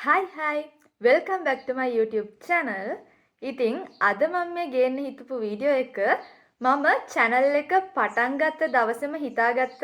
Hi hi, welcome back to my YouTube channel. ඉතින් අද මම මේ ගේන්න හිතපු වීඩියෝ එක මම channel එක පටන් ගත්ත දවසේම හිතාගත්ත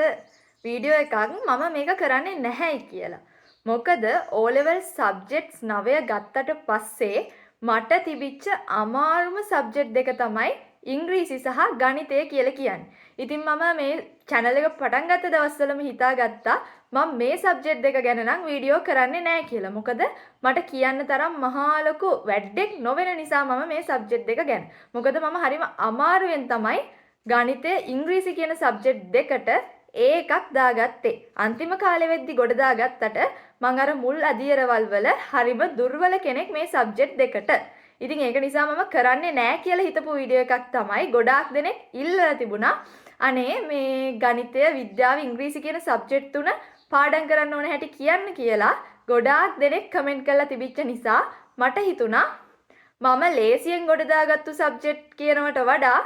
වීඩියෝ එකක්, මම මේක කරන්නේ නැහැයි කියලා. මොකද O level subjects 9 ගත්තට පස්සේ මට තිබිච්ච අමාරුම සබ්ජෙක්ට් දෙක තමයි ඉංග්‍රීසි සහ ගණිතය කියලා කියන්නේ. ඉතින් මම මේ channel එක පටන් ගත්ත දවස්වලම හිතාගත්තා මම මේ සබ්ජෙක්ට් දෙක ගැන නම් වීඩියෝ කරන්නේ නෑ කියලා. මොකද මට කියන්න තරම් මහා ලොකු වැඩෙක් නොවන නිසා මම මේ සබ්ජෙක්ට් දෙක ගැන. මොකද මම හරිම අමාරුවෙන් තමයි ගණිතය, ඉංග්‍රීසි කියන සබ්ජෙක්ට් දෙකට ඒ එකක් දාගත්තේ. අන්තිම කාලෙ වෙද්දි ගොඩ දාගත්තට මං අර මුල් අදියරවල් වල හරිම දුර්වල කෙනෙක් මේ සබ්ජෙක්ට් දෙකට. ඉතින් ඒක නිසා මම කරන්නේ නෑ කියලා හිතපු වීඩියෝ එකක් තමයි, ගොඩාක් දෙනෙක් ඉල්ලලා තිබුණා. අනේ මේ ගණිතය, විද්‍යාව, ඉංග්‍රීසි කියන සබ්ජෙක්ට් තුන පාඩම් කරන්න ඕන හැටි කියන්න කියලා ගොඩාක් දෙනෙක් කමෙන්ට් කරලා තිබිච්ච නිසා මට හිතුණා මම ලේසියෙන් ගොඩ දාගත්තු සබ්ජෙක්ට් කියනවට වඩා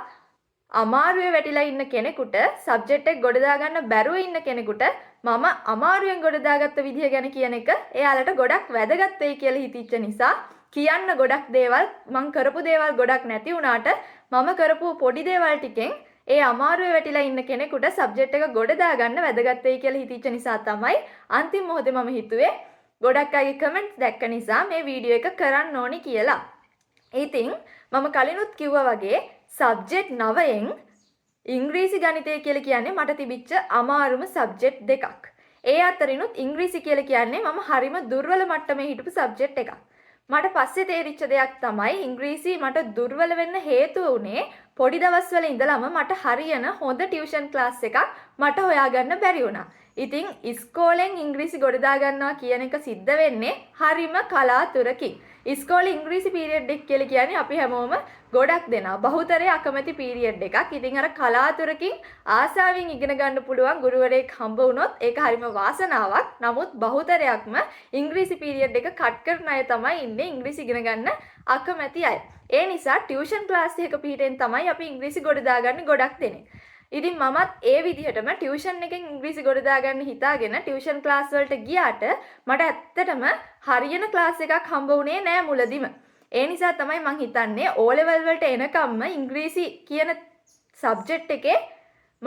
අමාරුවේ වැටිලා ඉන්න කෙනෙකුට, සබ්ජෙක්ට් එක ගොඩ දාගන්න බැරුව ඉන්න කෙනෙකුට මම අමාරුවෙන් ගොඩ දාගත්ත විදිහ ගැන කියන එක එයාලට ගොඩක් වැදගත් වෙයි කියලා හිතිච්ච නිසා, කියන්න ගොඩක් දේවල්, මං කරපු දේවල් ගොඩක් නැති වුණාට මම කරපු පොඩි දේවල් ටිකෙන් ඒ අමාරුවේ වැටිලා ඉන්න කෙනෙකුට සබ්ජෙක්ට් එක ගොඩ දාගන්න වැදගත් වෙයි කියලා හිතිච්ච නිසා තමයි අන්තිම මොහොතේ මම හිතුවේ ගොඩක් අයගේ කමෙන්ට්ස් දැක්ක නිසා මේ වීඩියෝ එක කරන්න ඕනි කියලා. ඉතින් මම කලිනුත් කිව්වා වගේ සබ්ජෙක්ට් 9න් ඉංග්‍රීසි, ගණිතය කියලා කියන්නේ මට තිබිච්ච අමාරුම සබ්ජෙක්ට් දෙකක්. ඒ අතරිනුත් ඉංග්‍රීසි කියලා කියන්නේ මම හරිම දුර්වල මට්ටමේ හිටපු සබ්ජෙක්ට් එකක්. මට පස්සේ තේරිච්ච දෙයක් තමයි ඉංග්‍රීසි මට දුර්වල වෙන්න හේතුව වුණේ පොඩි දවස්වල ඉඳලම මට හරියන හොඳ ටියුෂන් ක්ලාස් එකක් මට හොයාගන්න බැරි වුණා. ඉතින් ඉස්කෝලෙන් ඉංග්‍රීසි ගොඩ දාගන්නවා කියන එක සිද්ධ වෙන්නේ හරිම කලාතුරකින්. ඉස්කෝලේ ඉංග්‍රීසි පීරියඩ් එක කියලා කියන්නේ අපි හැමෝම ගොඩක් දෙනා බහුතරය අකමැති පීරියඩ් එකක්. ඉතින් අර කලාතුරකින් ආසාවෙන් ඉගෙන ගන්න පුළුවන් ගුරුවරයෙක් හම්බ වුණොත් ඒක හරිම වාසනාවක්. නමුත් බහුතරයක්ම ඉංග්‍රීසි පීරියඩ් එක කට් කරන අය තමයි ඉන්නේ, ඉංග්‍රීසි ඉගෙන ගන්න අකමැති අය. ඒ නිසා ටියුෂන් ක්ලාස් එකක පිහිටෙන් තමයි අපි ඉංග්‍රීසි ගොඩ දාගන්නේ ගොඩක් දෙනෙක්. ඉතින් මමත් ඒ විදිහටම ටියුෂන් එකෙන් ඉංග්‍රීසි ගොඩ දාගන්න හිතාගෙන ටියුෂන් ක්ලාස් වලට ගියාට මට ඇත්තටම හරියන ක්ලාස් එකක් හම්බ වුණේ නෑ මුලදිම. ඒ නිසා තමයි මං හිතන්නේ ඕ ලෙවල් වලට එනකම්ම ඉංග්‍රීසි කියන සබ්ජෙක්ට් එකේ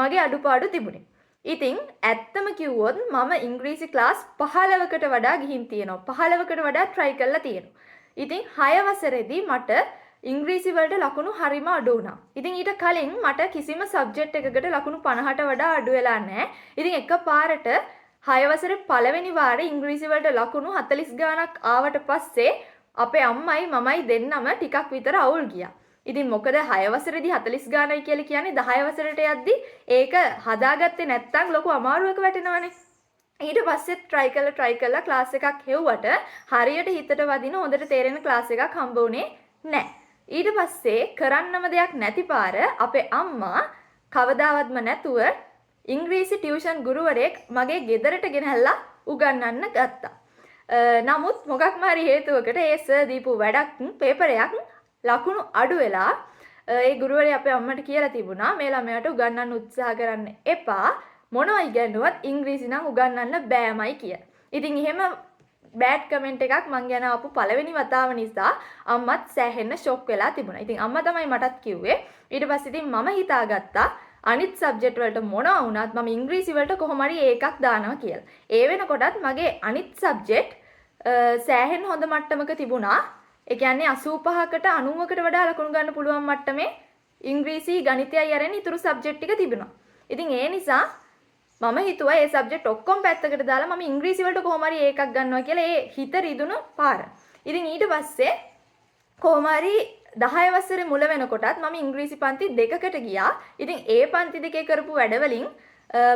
මගේ අඩුපාඩු තිබුණේ. ඉතින් ඇත්තම කිව්වොත් මම ඉංග්‍රීසි ක්ලාස් 15කට වඩා ගිහින් තියෙනවා. 15කට වඩා try කරලා තියෙනවා. ඉතින් 6 වසරේදී මට ඉංග්‍රීසි වලට ලකුණු හරිම අඩු වුණා. ඉතින් ඊට කලින් මට කිසිම සබ්ජෙක්ට් එකකට ලකුණු 50ට වඩා අඩු වෙලා නැහැ. ඉතින් එකපාරට 6 වසරේ පළවෙනි වාරේ ඉංග්‍රීසි වලට ලකුණු 40 ගාණක් ආවට පස්සේ අපේ අම්මයි මමයි දෙන්නම ටිකක් විතර අවුල් ගියා. ඉතින් මොකද 6 වසරේදී 40 ගාණයි කියලා කියන්නේ 10 වසරට යද්දි ඒක හදාගත්තේ නැත්තම් ලොකු අමාරුවක වැටෙනවනේ. ඊට පස්සෙත් try කරලා try කරලා ක්ලාස් එකක් හෙව්වට හරියට හිතට වදින, හොඳට තේරෙන ක්ලාස් එකක් හම්බ වුණේ නැහැ. ඊට පස්සේ කරන්නම දෙයක් නැති පාර අපේ අම්මා කවදාවත්ම නැතුව ඉංග්‍රීසි ටියුෂන් ගුරුවරයෙක් මගේ ගෙදරට ගෙනහැල්ලා උගන්වන්න ගත්තා. නමුත් මොකක්ම හරි හේතුවකට ඒ සර් දීපු වැඩක්, පේපරයක් ලකුණු අඩු වෙලා ඒ ගුරුවරයා අපේ අම්මට කියලා තිබුණා මේ ළමයාට උගන්වන්න උත්සාහ කරන්න එපා, මොනවා ඉගැන්නුවත් ඉංග්‍රීසි නම් උගන්වන්න බෑමයි කියලා. ඉතින් එහෙම බෑඩ් කමෙන්ට් එකක් මං ගැන ආපු පළවෙනි වතාව නිසා අම්මත් සෑහෙන්න ෂොක් වෙලා තිබුණා. ඉතින් අම්මා තමයි මටත් කිව්වේ. ඊට පස්සේ ඉතින් මම හිතාගත්තා අනිත් සබ්ජෙක්ට් වලට මොනවා වුණත් මම ඉංග්‍රීසි වලට කොහොම හරි ඒ එකක් දානවා කියලා. ඒ වෙනකොටත් මගේ අනිත් සබ්ජෙක්ට් සෑහෙන්න හොඳ මට්ටමක තිබුණා. ඒ කියන්නේ 85කට 90කට වඩා ලකුණු ගන්න පුළුවන් මට්ටමේ ඉංග්‍රීසි, ගණිතයයි අරගෙන ඉතුරු සබ්ජෙක්ට් ටික තිබුණා. ඉතින් ඒ නිසා මම හිතුවා ඒ සබ්ජෙක්ට් ඔක්කොම පැත්තකට දාලා මම ඉංග්‍රීසි වලට කොහොම හරි ඒකක් ගන්නවා කියලා ඒ හිත රිදුණු පාර. ඉතින් ඊට පස්සේ කොහොම හරි 10 වසරේ මුල වෙනකොටත් මම ඉංග්‍රීසි පන්ති දෙකකට ගියා. ඉතින් ඒ පන්ති දෙකේ කරපු වැඩවලින්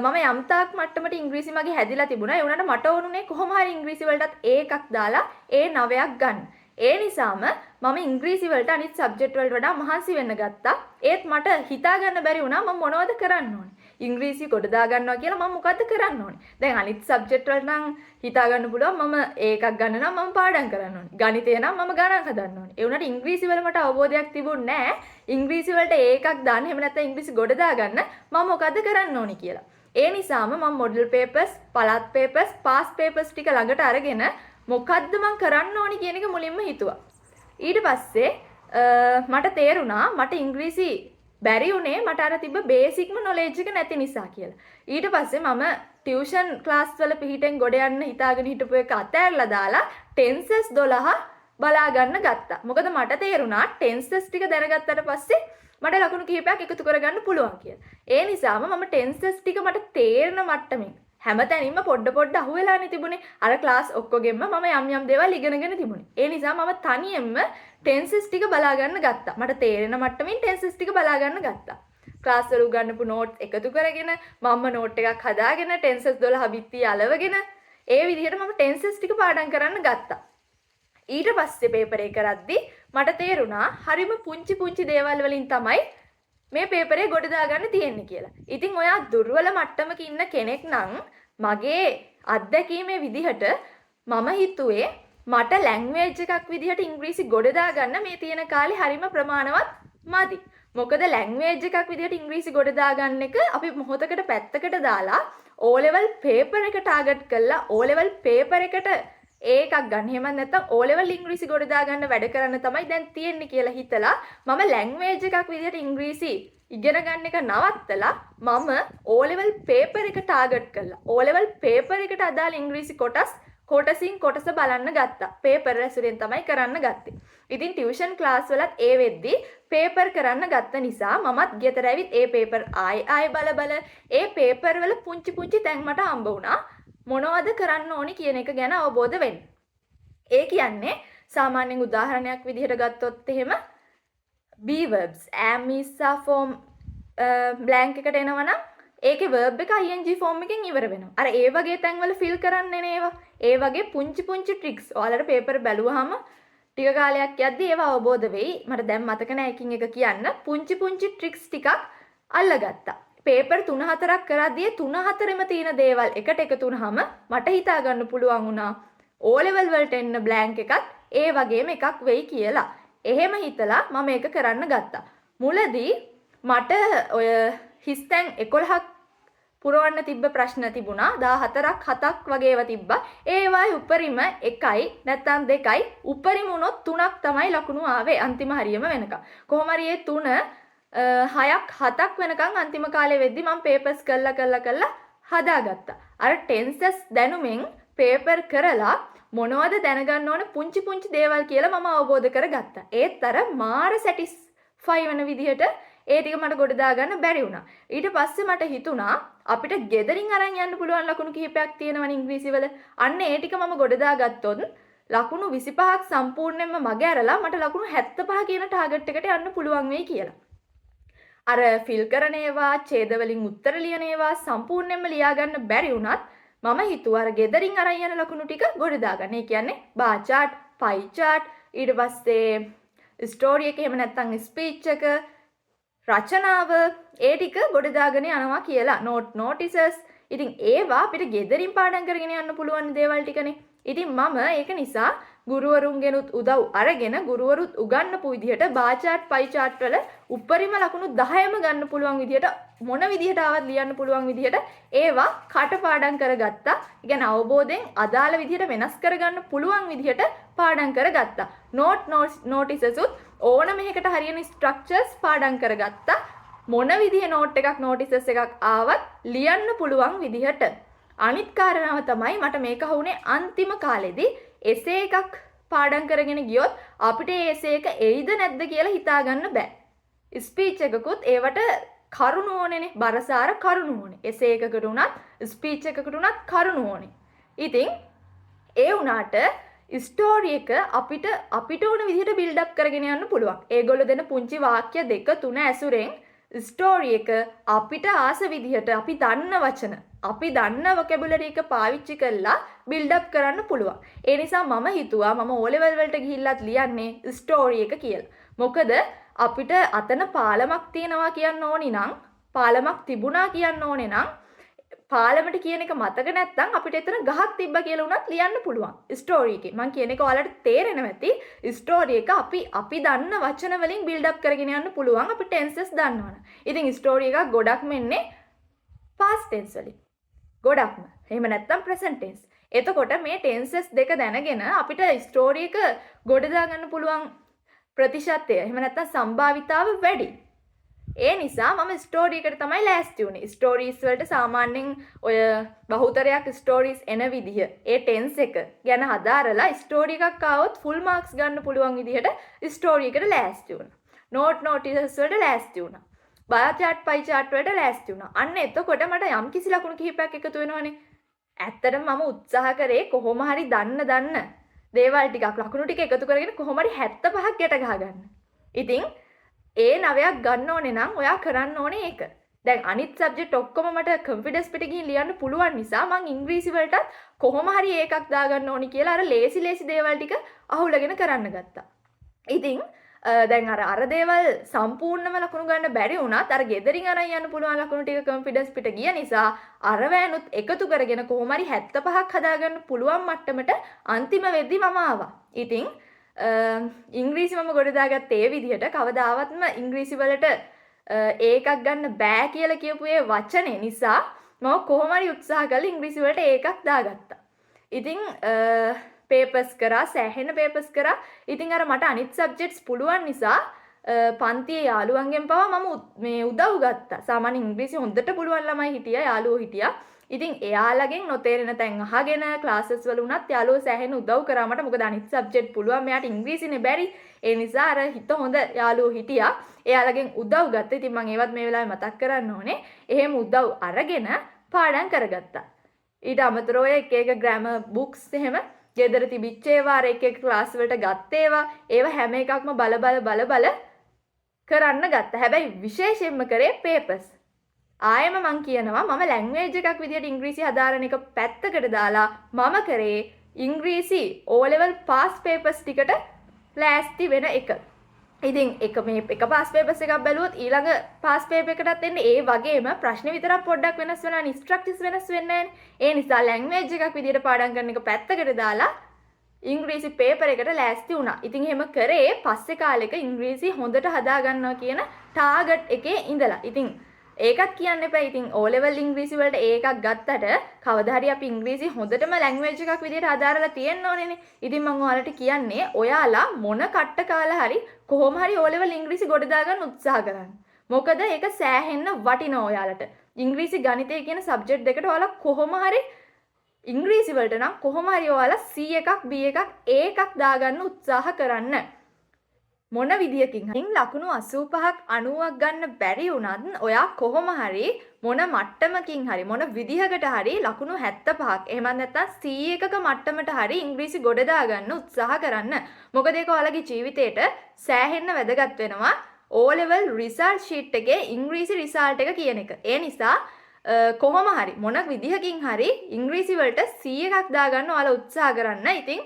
මම යම් තාක් මට්ටමට ඉංග්‍රීසි මගේ හැදිලා තිබුණා. ඒ වුණාට මට ඕනුනේ කොහොම හරි ඉංග්‍රීසි වලටත් ඒ එකක් දාලා ඒ නවයක් ගන්න. ඒ නිසාම මම ඉංග්‍රීසි වලට අනිත් සබ්ජෙක්ට් වලට වඩා මහන්සි වෙන්න ගත්තා. ඒත් මට හිතා ගන්න බැරි වුණා මම මොනවද කරන්න ඕනේ. ඉංග්‍රීසි ගොඩ දා ගන්නවා කියලා මම මොකද්ද කරන්න ඕනේ? දැන් අනිත් සබ්ජෙක්ට් වලට නම් හිතා ගන්න පුළුවන් මම ඒ එකක් ගන්න නම් මම පාඩම් කරන්න ඕනේ. ගණිතය නම් මම ගණන් හදන්න ඕනේ. ඒ වුණාට ඉංග්‍රීසි වල මට අවබෝධයක් තිබුණේ නෑ. ඉංග්‍රීසි වලට ඒ එකක් දාන්න, එහෙම නැත්නම් ඉංග්‍රීසි ගොඩ දා ගන්න මම මොකද්ද කරන්න ඕනේ කියලා. ඒ නිසාම මම මොඩල් පේපර්ස්, පළාත් පේපර්ස්, පාස් පේපර්ස් ටික ළඟට අරගෙන මොකද්ද මං කරන්න ඕනි කියන එක මුලින්ම හිතුවා. ඊට පස්සේ මට තේරුණා මට ඉංග්‍රීසි බැරි වුණේ මට අර තිබ්බ බේසික්ම නොලෙජ් එක නැති නිසා කියලා. ඊට පස්සේ මම ටියුෂන් ක්ලාස් වල පිහිටෙන් ගොඩ යන්න හිතාගෙන හිටපු එක අතෑරලා දාලා ටෙන්සස් 12 බලා ගන්න ගත්තා. මොකද මට තේරුණා ටෙන්සස් ටික දැනගත්තට පස්සේ මට ලකුණු කිහිපයක් එකතු කරගන්න පුළුවන් කියලා. ඒ නිසාම මම ටෙන්සස් ටික මට තේරෙන මට්ටමින් හැමතැනින්ම පොඩ පොඩ අහුවෙලානේ තිබුණේ. අර ක්ලාස් ඔක්කොගෙම මම යම් යම් දේවල් ඉගෙනගෙන තිබුණේ. ඒ නිසා මම තනියෙන්ම ටෙන්සස් ටික බලා ගන්න ගත්තා. මට තේරෙන මට්ටමින් ටෙන්සස් ටික බලා ගන්න ගත්තා. ක්ලාස් වල උගන්වපු නෝට්ස් එකතු කරගෙන, මම්ම නෝට් එකක් හදාගෙන, ටෙන්සස් 12 බිත්තිය අලවගෙන, ඒ විදිහට මම ටෙන්සස් ටික පාඩම් කරන්න ගත්තා. ඊට පස්සේ පේපර් එක කරද්දි මට තේරුණා හරිම පුංචි පුංචි දේවල් වලින් තමයි මේ පේපරේ ගොඩ දාගන්න තියෙන්නේ කියලා. ඉතින් ඔයා දුර්වල මට්ටමක ඉන්න කෙනෙක් නම්, මගේ අත්දැකීමේ විදිහට මම හිතුවේ මට ලැන්ග්වේජ් එකක් විදිහට ඉංග්‍රීසි ගොඩ දාගන්න මේ තියෙන කාලේ හරිම ප්‍රමාණවත් මදි. මොකද ලැන්ග්වේජ් එකක් විදිහට ඉංග්‍රීසි ගොඩ දාගන්න එක අපි මොහොතකට පැත්තකට දාලා O level paper එක ටාගට් කරලා O level paper එකට ඒ එකක් ගන්න. එහෙම නැත්නම් O level ඉංග්‍රීසි ගොඩ දාගන්න වැඩ කරන්න තමයි දැන් තියෙන්නේ කියලා හිතලා මම ලැන්ග්වේජ් එකක් විදිහට ඉංග්‍රීසි ඉගෙන ගන්න එක නවත්තලා මම O level paper එක ටාගට් කරලා O level paper එකට අදාළ ඉංග්‍රීසි කොටස් කොටසින් කොටස බලන්න ගත්තා. පේපර් ඇසුරෙන් තමයි කරන්න ගත්තේ. ඉතින් ටියුෂන් ක්ලාස් වලත් ඒ වෙද්දි පේපර් කරන්න ගත්ත නිසා මමත් ගෙදර ඇවිත් ඒ පේපර් ආයෙ ආයෙ බල බල ඒ පේපර් වල පුංචි පුංචි තැන් මට හම්බ වුණා. මොනවද කරන්න ඕනි කියන එක ගැන අවබෝධ වෙන්න. ඒ කියන්නේ සාමාන්‍යයෙන් උදාහරණයක් විදිහට ගත්තොත් එහෙම be verbs, am, is, are form blank එකට එනවා නම් ඒකේ verb එක ing form එකෙන් ඉවර වෙනවා. අර ඒ වගේ තැන්වල ෆිල් කරන්න එන ඒවා. ඒ වගේ පුංචි පුංචි ට්‍රික්ස් ඔයාලට පේපර් බැලුවාම ටික කාලයක් යද්දි ඒවා අවබෝධ වෙයි. මට දැන් මතක නෑ එකින් එක කියන්න. පුංචි පුංචි ට්‍රික්ස් ටිකක් අල්ලගත්තා. පේපර් තුන හතරක් කරද්දී තුන හතරෙම තියෙන දේවල් එකට එකතු වුනහම මට හිතා ගන්න පුළුවන් වුණා O level වලට එන්න බ්ලැන්ක් එකත් ඒ වගේම එකක් වෙයි කියලා. එහෙම හිතලා මම ඒක කරන්න ගත්තා. මුලදී මට ඔය හිස්තැන් 11ක් පුරවන්න තිබ්බ ප්‍රශ්න තිබුණා. 14ක් 7ක් වගේ ඒවා තිබ්බා. ඒවායේ උපරිම 1යි නැත්නම් 2යි, උපරිම වුණොත් 3ක් තමයි ලකුණු ආවේ අන්තිම හරියම වෙනකම්. කොහොම හරි ඒ තුන හයක් හතක් වෙනකන් අන්තිම කාලේ වෙද්දි මම පේපර්ස් කරලා කරලා කරලා හදාගත්තා. අර ටෙන්සස් දැනුමෙන් පේපර් කරලා මොනවද දැනගන්න ඕන පුංචි පුංචි දේවල් කියලා මම අවබෝධ කරගත්තා. ඒත් අර මාර සැටිස්ෆයි වෙන විදිහට ඒ ටික මට ගොඩ දාගන්න බැරි වුණා. ඊට පස්සේ මට හිතුණා අපිට ගෙදරින් අරන් යන්න පුළුවන් ලකුණු කිහිපයක් තියෙනවනේ ඉංග්‍රීසි වල. අන්න ඒ ටික මම ගොඩ දාගත්තොත් ලකුණු 25ක් සම්පූර්ණයෙන්ම මග ඇරලා මට ලකුණු 75 කියන ටාගට් එකට යන්න පුළුවන් වෙයි කියලා. අර ෆිල් කරන ඒවා, ඡේද වලින් උත්තර ලියන ඒවා සම්පූර්ණයෙන්ම ලියා ගන්න බැරි වුණත් මම හිතුවා අර ගෙදරින් අරන් යන ලකුණු ටික ගොඩ දාගන්න. ඒ කියන්නේ බාර් චාට්, පයි චාට්, ඊට පස්සේ ස්ටෝරි එක, එහෙම නැත්නම් ස්පීච් එක, රචනාව, ඒ ටික ගොඩ දාගෙන යනවා කියලා. නෝට්, නෝටිසස්, ඉතින් ඒවා අපිට ගෙදරින් පාඩම් කරගෙන යන්න පුළුවන් දේවල් ටිකනේ. ඉතින් මම ඒක නිසා ගුරුවරුන්ගෙනුත් උදව් අරගෙන ගුරුවරුත් උගන්වපු විදිහට බාර් චාට්, පයි චාට් වල උපරිම ලකුණු 10ම ගන්න පුළුවන් විදිහට, මොන විදිහට ආවත් ලියන්න පුළුවන් විදිහට ඒවා කටපාඩම් කරගත්තා. ඒ කියන්නේ අවබෝධයෙන් අදාළ විදිහට වෙනස් කරගන්න පුළුවන් විදිහට පාඩම් කරගත්තා. නෝට් නෝටිසස් උත් ඕනම එකකට හරියන ස්ට්‍රක්චර්ස් පාඩම් කරගත්තා. මොන විදිහේ නෝට් එකක් නෝටිසස් එකක් ආවත් ලියන්න පුළුවන් විදිහට. අනිත් කාරණාව තමයි මට මේක අහුනේ අන්තිම කාලෙදි, එසේ එකක් පාඩම් කරගෙන ගියොත් අපිට ඒ එසේ එක එයිද නැද්ද කියලා හිතාගන්න බෑ. ස්පීච් එකකුත් ඒවට කරුණු ඕනේනේ. බරසාර කරුණු ඕනේ. එසේ එකකට උනත් ස්පීච් එකකට උනත් කරුණු ඕනේ. ඉතින් ඒ වුණාට ස්ටෝරි එක අපිට අපිට ඕන විදිහට බිල්ඩ් අප් කරගෙන යන්න පුළුවන්. ඒගොල්ලෝ දෙන පුංචි වාක්‍ය දෙක තුන ඇසුරෙන් ස්ටෝරි එක අපිට ආස විදිහට අපි දන්න වචන, අපි දන්න වොකැබුලරි එක පාවිච්චි කරලා බිල්ඩ් අප් කරන්න පුළුවන්. ඒ නිසා මම හිතුවා මම ඕ ලෙවල් වලට ගිහිල්ලත් ලියන්නේ ස්ටෝරි එක කියලා. මොකද අපිට අතන පාලමක් තියෙනවා කියන්න ඕනි නම්, පාලමක් තිබුණා කියන්න ඕනේ නම්, පාලමට කියන එක මතක නැත්නම් අපිට එතන ගහක් තිබ්බා කියලා වුණත් ලියන්න පුළුවන් ස්ටෝරි එකේ. මං කියන එක ඔයාලට තේරෙනවා ඇති. ස්ටෝරි එක අපි අපි දන්න වචන වලින් බිල්ඩ් අප් කරගෙන යන්න පුළුවන් අපි ටෙන්සස් දන්නවනම්. ඉතින් ස්ටෝරි එකක් ගොඩක්ම එන්නේ පාස්ට් ටෙන්ස් වලින්. ගොඩක්ම. එහෙම නැත්නම් ප්‍රසන්ට් ටෙන්ස්. එතකොට මේ ටෙන්සස් දෙක දැනගෙන අපිට ස්ටෝරි එක ගොඩ දාගන්න පුළුවන් ප්‍රතිශතය, එහෙම නැත්නම් සම්භාවිතාව වැඩි. ඒ නිසා මම ස්ටෝරි එකට තමයි ලෑස්ති වුණේ. ස්ටෝරීස් වලට සාමාන්‍යයෙන් ඔය බහුතරයක් ස්ටෝරීස් එන විදිහ, ඒ ටෙන්ස් එක ගැන හදාරලා ස්ටෝරි එකක් ආවොත් ෆුල් මාක්ස් ගන්න පුළුවන් විදිහට ස්ටෝරි එකට ලෑස්ති වුණා. නෝට් නෝටිසස් වලට ලෑස්ති වුණා. බාර් චාට්, පයි චාට් වලට ලෑස්ති වුණා. අන්න එතකොට මට යම් කිසි ලකුණු කිහිපයක් එකතු වෙනවනේ. ඇත්තටම මම උත්සාහ කරේ කොහොම හරි දන්න දන්න දේවල් ටිකක්, ලකුණු ටික එකතු කරගෙන කොහොම හරි 75ක් ගැට ගහගන්න. ඉතින් ඒ නවයක් ගන්න ඕනේ නම් ඔයා කරන්න ඕනේ ඒක. දැන් අනිත් සබ්ජෙක්ට් ඔක්කොම මට කොන්ෆිඩන්ස් පිට ගිහින් ලියන්න පුළුවන් නිසා මං ඉංග්‍රීසි වලටත් කොහොම හරි ඒකක් දාගන්න ඕනි කියලා අර ලේසි ලේසි දේවල් ටික අහුලගෙන කරන්න ගත්තා. ඉතින් දැන් අර අර දේවල් සම්පූර්ණම ලකුණු ගන්න බැරි වුණත් අර ගෙදරින් අරන් යන්න පුළුවන් ලකුණු ටික කොන්ෆිඩන්ස් පිට ගිය නිසා අරවැනුත් එකතු කරගෙන කොහොම හරි 75ක් හදාගන්න පුළුවන් මට්ටමට අන්තිම වෙද්දි මම ආවා. ඉතින් ඉංග්‍රීසි මම ගොඩ දාගත්තේ ඒ විදිහට. කවදාවත්ම ඉංග්‍රීසි වලට ඒකක් ගන්න බෑ කියලා කියපු ඒ වචනේ නිසා මම කොහොම හරි උත්සාහ කරලා ඉංග්‍රීසි වලට ඒකක් දාගත්තා. ඉතින් පේපර්ස් කරා, සෑහෙන පේපර්ස් කරා. ඉතින් අර මට අනිත් සබ්ජෙක්ට්ස් පුළුවන් නිසා පන්තියේ යාළුවන්ගෙන් පවා මම මේ උදව් ගත්තා. සාමාන්‍යයෙන් ඉංග්‍රීසි හොඳට පුළුවන් ළමයි හිටියා, යාළුවෝ හිටියා. ඉතින් එයාලගෙන් නොතේරෙන තැන් අහගෙන ක්ලාසස් වල වුණත් යාළුවෝ සෑහෙන උදව් කරා මට. මොකද අනිත් සබ්ජෙක්ට් පුළුවන්, මෙයාට ඉංග්‍රීසිනේ බැරි. ඒ නිසා අර හිත හොඳ යාළුවෝ හිටියා. එයාලගෙන් උදව් ගත්තා. ඉතින් මං ඒවත් මේ වෙලාවේ මතක් කරන්න ඕනේ. එහෙම උදව් අරගෙන පාඩම් කරගත්තා. ඊට අමතරව ඔය එක එක ග්‍රැමර් බුක්ස් එහෙම ගෙදර තිබිච්ච ඒවා, අර එක එක ක්ලාස් වලට ගත්ත ඒවා, ඒවා හැම එකක්ම බල බල බල බල කරන්න ගත්තා. හැබැයි විශේෂයෙන්ම කරේ පේපර්ස්. ආයෙම මං කියනවා, මම ලැන්ග්වේජ් එකක් විදියට ඉංග්‍රීසි හදාරන එක පැත්තකට දාලා මම කරේ ඉංග්‍රීසි O level pass papers ටිකට ලෑස්ති වෙන එක. ඉතින් එක මේ එක පාස් පේපර්ස් එකක් බැලුවොත් ඊළඟ පාස් පේපර් එකටත් එන්නේ ඒ වගේම ප්‍රශ්න විතරක් පොඩ්ඩක් වෙනස් වෙනවා, ඉන්ස්ට්‍රක්චර්ස් වෙනස් වෙන්නේ නැහැනේ. ඒ නිසා ලැන්ග්වේජ් එකක් විදියට පාඩම් කරන එක පැත්තකට දාලා ඉංග්‍රීසි පේපර් එකට ලෑස්ති වුණා. ඉතින් එහෙම කරේ පස්සේ කාලෙක ඉංග්‍රීසි හොඳට හදා ගන්නවා කියන ටාගට් එකේ ඉඳලා. ඉතින් ඒකත් කියන්න එපා. ඉතින් O level ඉංග්‍රීසි වලට ඒ එකක් ගත්තට කවදා හරි අපි ඉංග්‍රීසි හොඳටම ලැන්ග්වේජ් එකක් විදියට හදාරලා තියෙන්න ඕනේනේ. ඉතින් මං ඔයාලට කියන්නේ ඔයාලා මොන කට්ට කාලා හරි කොහොම හරි O level ඉංග්‍රීසි ගොඩ දාගන්න උත්සාහ කරන්න. මොකද ඒක සෑහෙන්න වටිනවා ඔයාලට. ඉංග්‍රීසි, ගණිතය කියන සබ්ජෙක්ට් දෙකට ඔයාලා කොහොම හරි, ඉංග්‍රීසි වලට නම් කොහොම හරි ඔයාලා C එකක්, B එකක්, A එකක් දාගන්න උත්සාහ කරන්න. මොන විදියකින් හරි ලකුණු 85ක් 90ක් ගන්න බැරි වුණත් ඔයා කොහොම හරි මොන මට්ටමකින් හරි මොන විදිහකට හරි ලකුණු 75ක්, එහෙමත් නැත්නම් C එකක මට්ටමට හරි ඉංග්‍රීසි ගොඩ දාගන්න උත්සාහ කරන්න. මොකද ඒක ඔයාලගේ ජීවිතේට සෑහෙන්න වැදගත් වෙනවා O level result sheet එකේ ඉංග්‍රීසි රිසල්ට් එක කියන එක. ඒ නිසා කොහොම හරි මොන විදිහකින් හරි ඉංග්‍රීසි වලට C එකක් දාගන්න ඔයාලා උත්සාහ කරන්න. ඉතින්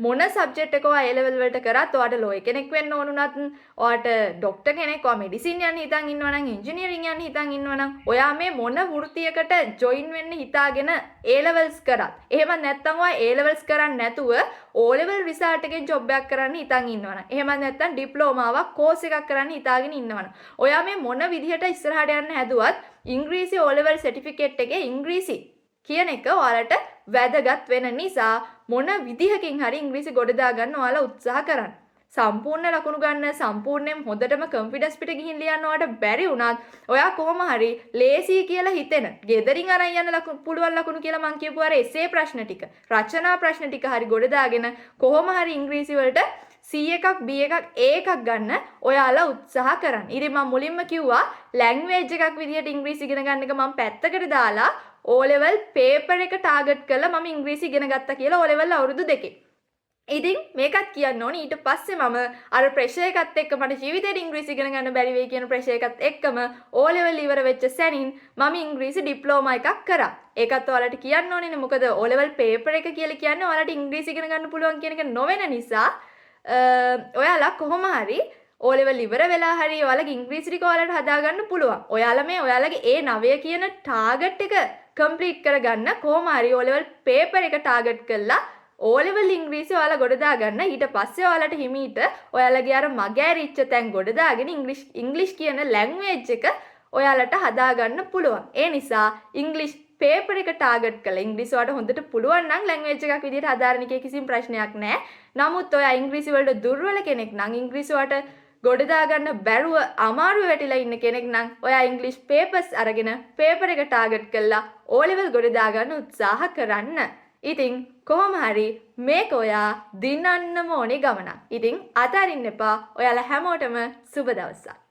මොන සබ්ජෙක්ට් එක ඔයා A level වලට කරත්, ඔයාට ලෝයර් කෙනෙක් වෙන්න ඕන වුණත්, ඔයාට ඩොක්ටර් කෙනෙක්, ඔයා මෙඩිසින් යන්න හිතන් ඉන්නවා නම්, ඉංජිනේරින් යන්න හිතන් ඉන්නවා නම්, ඔයා මේ මොන වෘත්තියකට ජොයින් වෙන්න හිතාගෙන A levels කරත්, එහෙම නැත්නම් ඔයා A levels කරන්නේ නැතුව O level result එකෙන් ජොබ් එකක් කරන්න හිතන් ඉන්නවා නම්, එහෙම නැත්නම් ඩිප්ලෝමාවක් කෝස් එකක් කරන්න හිතාගෙන ඉන්නවා නම්, ඔයා මේ මොන විදිහට ඉස්සරහට යන්න හැදුවත් ඉංග්‍රීසි O level certificate එකේ ඉංග්‍රීසි කියන එක ඔයාලට වැදගත් වෙන නිසා මොන විදිහකින් හරි ඉංග්‍රීසි ගොඩ දාගන්න ඔයාලා උත්සාහ කරන්න. සම්පූර්ණ ලකුණු ගන්න, සම්පූර්ණයෙන් හොඳටම කොන්ෆිඩන්ස් පිට ගිහින් ලියන්න ඔයාලට බැරි වුණත් ඔයා කොහොම හරි ලේසි කියලා හිතෙන, ගෙදරින් අරන් යන්න ලකුණු පුළුවන් ලකුණු කියලා මං කියපු අර එසේ ප්‍රශ්න ටික, රචනා ප්‍රශ්න ටික හරි ගොඩ දාගෙන කොහොම හරි ඉංග්‍රීසි වලට C එකක්, B එකක්, A එකක් ගන්න ඔයාලා උත්සාහ කරන්න. ඉතින් මම මුලින්ම කිව්වා ලැන්ග්වේජ් එකක් විදිහට ඉංග්‍රීසි ඉගෙන ගන්න එක මම පැත්තකට දාලා O level paper එක ටාගට් කරලා මම ඉංග්‍රීසි ඉගෙන ගත්තා කියලා O level අවුරුදු දෙකේ. ඉතින් මේකත් කියන්න ඕනේ, ඊට පස්සේ මම අර ප්‍රෙෂර් එකත් එක්ක, මට ජීවිතේට ඉංග්‍රීසි ඉගෙන ගන්න බැරි වෙයි කියන ප්‍රෙෂර් එකත් එක්කම O level ඉවර වෙච්ච සැනින් මම ඉංග්‍රීසි ඩිප්ලෝමා එකක් කරා. ඒකත් ඔයාලට කියන්න ඕනේනේ. මොකද O level paper එක කියලා කියන්නේ ඔයාලට ඉංග්‍රීසි ඉගෙන ගන්න පුළුවන් කියන එක නොවන නිසා ඔයාලා කොහොම හරි O level ඉවර වෙලා හරි ඔයාලගේ ඉංග්‍රීසි ටික ඔයාලට හදාගන්න පුළුවන්. ඔයාලා මේ ඔයාලගේ ඒ නවය කියන ටාගට් එක කම්ප්ලීට් කරගන්න කොහොම හරි O level paper එක ටාගට් කරලා O level ඉංග්‍රීසි ඔයාලා ගොඩ දාගන්න. ඊට පස්සේ ඔයාලට හිමීට ඔයාලගේ අර මග ඇරිච්ච තැන් ගොඩ දාගෙන ඉංග්‍රීසි ඉංග්‍රීසි කියන ලැන්ග්වේජ් එක ඔයාලට හදාගන්න පුළුවන්. ඒ නිසා ඉංග්‍රීසි පේපර් එක ටාගට් කරලා, ඉංග්‍රීසි ඔයාට හොඳට පුළුවන් නම් ලැන්ග්වේජ් එකක් විදිහට හදාරන එකේ කිසිම ප්‍රශ්නයක් නැහැ. නමුත් ඔයා ඉංග්‍රීසි වලට දුර්වල කෙනෙක් නම්, ඉංග්‍රීසි ඔයාට ගොඩ දාගන්න බැරුව අමාරුව වැටිලා ඉන්න කෙනෙක් නම්, ඔයා ඉංග්‍රීසි පේපර්ස් අරගෙන පේපර් එක ටාගට් කරලා ඕ ලෙවල් ගොඩ දාගන්න උත්සාහ කරන්න. ඉතින් කොහොම හරි මේක ඔයා දිනන්නම ඕනේ ගමනක්. ඉතින් අතාරින්න එපා. ඔයාලා හැමෝටම සුබ දවසක්.